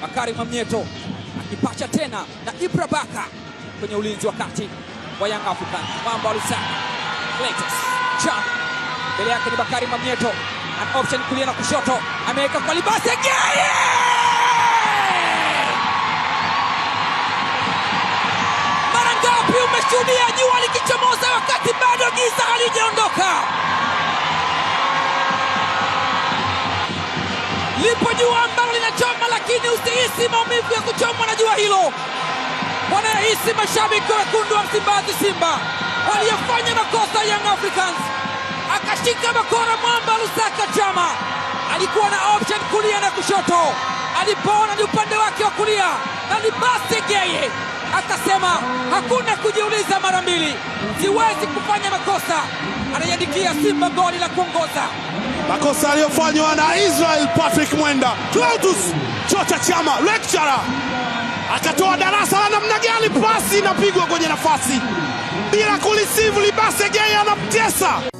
Bakari Mwamnyeto akipacha tena na Ibra Baka kwenye ulinzi wa kati wa Young Africans. Mwamba wa Lusaka, Clatous Chama, mbele yake ni Bakari Mwamnyeto, an option kulia na kushoto, ameweka kwa Libase Geye! Mara ngapi umeshuhudia jua likichomoza wakati bado giza halijaondoka? Lipo jua ambalo linachoma, lakini usihisi maumivu ya kuchomwa na jua hilo. Wanayahisi mashabiki wekundu wa Msimbazi, Simba, waliofanya makosa Young Africans. Akashika bakora mwamba Lusaka Chama, alikuwa na option kulia na kushoto, alipoona ni upande wake wa kulia na Libase Geye akasema hakuna kujiuliza mara mbili, siwezi kufanya makosa. Anaiandikia Simba goli la kuongoza. Makosa aliyofanywa na Israel Patrick Mwenda, Clatous Chota Chama lecturer akatoa darasa la namna gani pasi inapigwa kwenye nafasi bila kureceive. Libase Geye anamtesa.